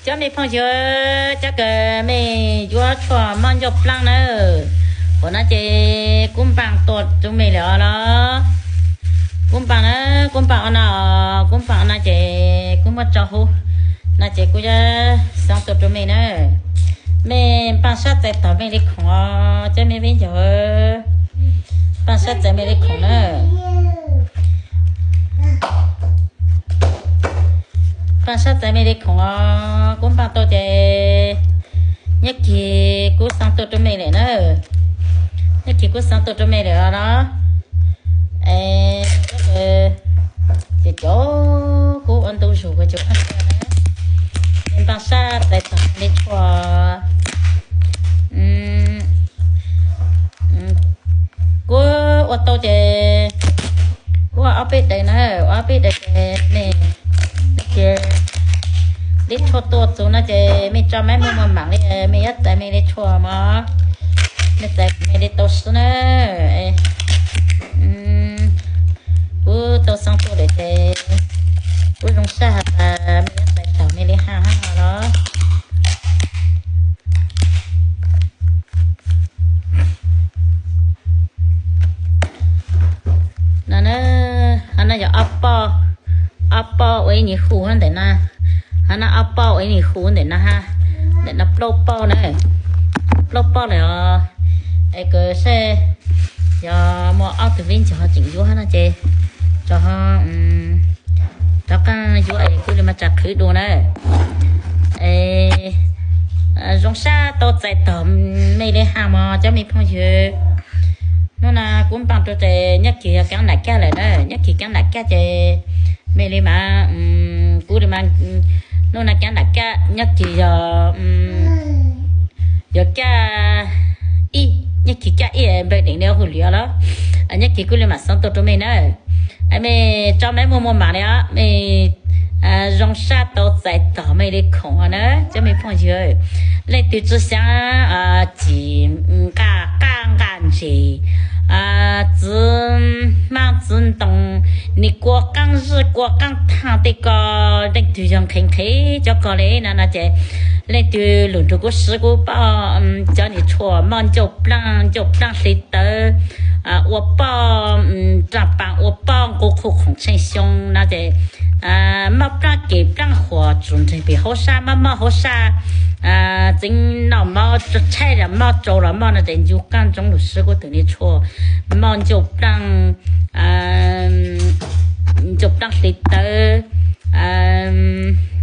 Cov me phooj ywg, cov kws mej yuav tshuaj moj ncauj plaab na, ua no ces kub npaaj tua rua mej lawm os los. Kub npaaj na, kub npaaj ua no, kub npaaj ua no ces kub muab tso huv no ces kub yuav xaav tua rua mej na. Mej npaaj sab txais tog mej le khoom os, cov mej viv ncaus, npaaj sab txais mej le khoom na. Npaaj sab txais mej le khoom os, kub npaaj tau ces nyob kis kub xaav tua rua mej lawm na. Nyob kis kub xaav tua rua mej lawm os los. Ces cov kub ua ntu zug kuv cov phooj ywg na, npaaj sab txais tog mej le tshuaj. Kub ua tau ces kub ua ob peb daim na, ua ob peb daim ces mej, ces le tshuaj tua txug no ces mej tso maj muag muag maam le, mej yuav txais mej le tshuaj mog, mej txais mej le tau xwb na. Kub tau xaav tua lawm ces kub zoo sab has tas mej yuav txais tog mej le haaj hab no los. No, hab no yog ob poj, ob poj ua ib nyuag hu hab ntawm no, hab no ob poj ua ib nyuag hu ntawm no hab, ntawm no plaub poj na, plaub poj lawm os. Es kws saib yog muaj ob tug viv ncaus tseem yuav hab no ces rov, rov qaab yuav es kuv le mas tsa qhwv dua na. Es zoo sab tau txais tog mej le haaj mog cov me phooj ywg. Nub na kub npaaj rua ces nyob kis yog kaav nam kaj lawm na, nyob kis kaav nam kaj ces mej le mas, kuv le mas, nub na kaav nam kaj nyob kis yog, yog kaj ib, nyob kis kaj ib npawg deem le hu lwm los, nyob kis kuv le mas xaav tua rua mej na. Mej tso maj muag muag maam le os, mej zoo sab tau txais tog mej le khoom os na cov me phooj ywg. Leej twg tsi xaav cim nqaj qaj nqaj ntseg, txiv hmaab txiv ntoo, nwg kua qaab zij kua qaab thaaj tej ko, leej twg yog nqhis nqhis cov ko le no no ces leej twg lug nrug kuv sib kuv paub cov niag tshuaj moj ncauj plaaj, ncauj plaaj hli tawv, ua poj nraag paas, ua poj nqus qhu khoom tsheej xyoo no ces moj plaaj kem plaaj huam tsum nreeg pem hauv sab, maj moj hauv sab, txeev noj mov tshaib los moj, tsau los moj no ces ncu qaab ntsoov lug sib kuv tug niag tshuaj moj ncauj plaaj, ncauj plaaj hli tawv,